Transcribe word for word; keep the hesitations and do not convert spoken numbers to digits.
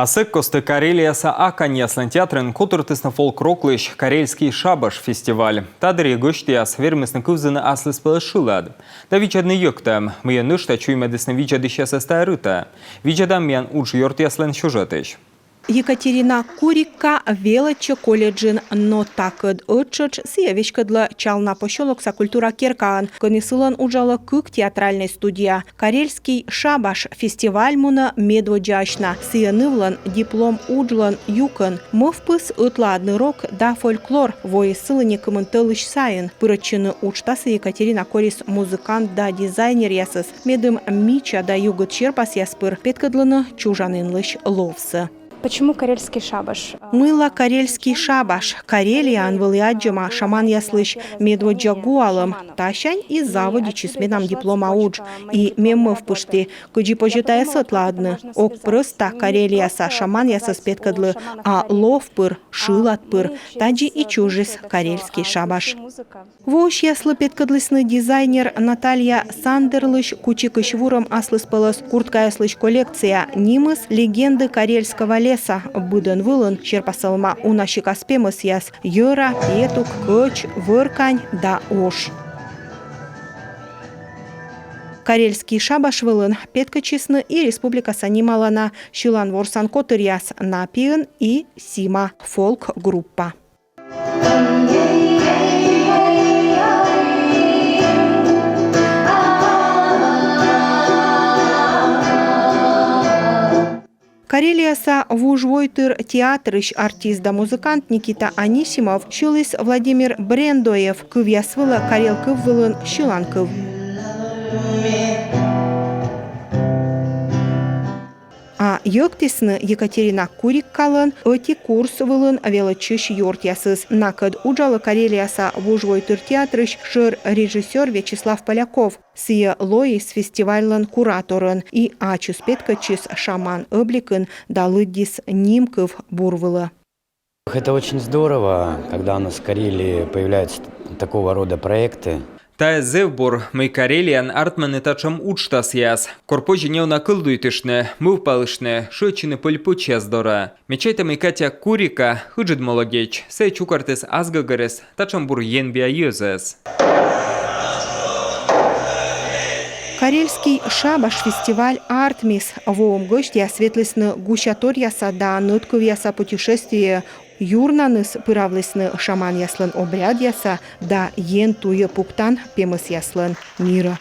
А сэк кості Карелияса аканьяслӧн театрын котыртісны фолк-роклысь «Карельский шабаш» фестиваль. Та дырйи гӧсьтъяс вермисны кывзыны аслыспӧлӧс шылад да видзӧдны йӧктӧм, мыйӧн нӧшта чуймӧдісны видзӧдысьясӧс тайӧ рытӧ. Видзӧдам миян уджъёртъяслӧн сюжетысь. Екатерина Курикка велӧдчӧ колледжын, но такӧд ӧттшӧтш сійӧ веськӧдлӧ Чална посёлокса культура керкаын, кӧні сылӧн уджалӧ кык театральнӧй студия. «Карельский шабаш» фестиваль мунӧ медводдзаысь на. Сійӧ нывлӧн диплом уджлӧн юкӧн. Мӧвпыс ӧтлаӧдны рок да фольклор воис сылы некымын тӧлысь сайын. Пырӧдчыны уджтасӧ Екатерина корис музыкант да дизайнеръясӧс, медым мича да югыд серпасъяс пыр петкӧдлыны чужанінлысь ловсӧ. Почему карельский шабаш? Мыйла карельский шабаш? Карелияын вӧлі аддзӧма шаманъяслысь медводдза гуалӧм. Тасянь и заводитчис менам диплома удж. И ме мӧвпышті, кыдзи позьӧ тайӧс ӧтлаӧдны. Ог прӧста Карелияса шаманъясӧс петкӧдлы, а лов пыр, шылад пыр. Тадзи и чужис «Карельский шабаш». Воысьяслы петкӧдлісны дизайнер Наталья Сандерлысь кучикысь вурӧм аслыспӧлӧс курткаяслысь коллекция. Нимыс «Легенды Карельского леса». Быдӧн вылын серпасалӧма уна сикас пемӧсъяс: йӧра, петук, кӧч, вӧркань да ош. «Карельский шабаш» вылын петкӧдчисны и республикаса нималана сьылан-ворсан котыръяс, на пиын и «Сима» фолк-группа. Карелияса вужвойтыр театрысь артист да музыкант Никита Анисимов сьыліс Владимир Брендоев кывъяс вылӧ карел кыв вылын сьыланкыв. А йӧктісны Екатерина Куриккалӧн ӧти курс вылын велӧдчысь ёртъясыс. Накӧд уджалӧ Карелияса вужвойтыр театрысь шӧр режиссёр Вячеслав Поляков. Сійӧ лоис фестивальлӧн кураторӧн и ачыс петкӧдчис шаман ӧбликын да лыддис нимкыв бур вылӧ. Это очень здорово, когда у нас в Карелии появляются такого рода проекты. Тайӧ зэв бур, мый Карелияын артмӧны татшӧм уджтасъяс. Кор позьӧ неуна кӧлдуйтыштны, мӧвпалыштны, шыӧдчыны пӧль-пӧчьяс дорӧ. Ме чайта, мый Катя Курикка ыджыд молодеч, сійӧ чукӧртіс ас гӧгӧрыс татшӧм бур енбиа йӧзӧс. «Карельский шабаш» фестиваль артмис. Воӧм гӧсьтъяс ветлісны гуся торъяса да нӧдкывъяса путешествиеӧ. Юрнаныс пыравлісны шаманъяслӧн обрядъяса да Ен туйӧ пуктан пемӧсъяслӧн мирӧ.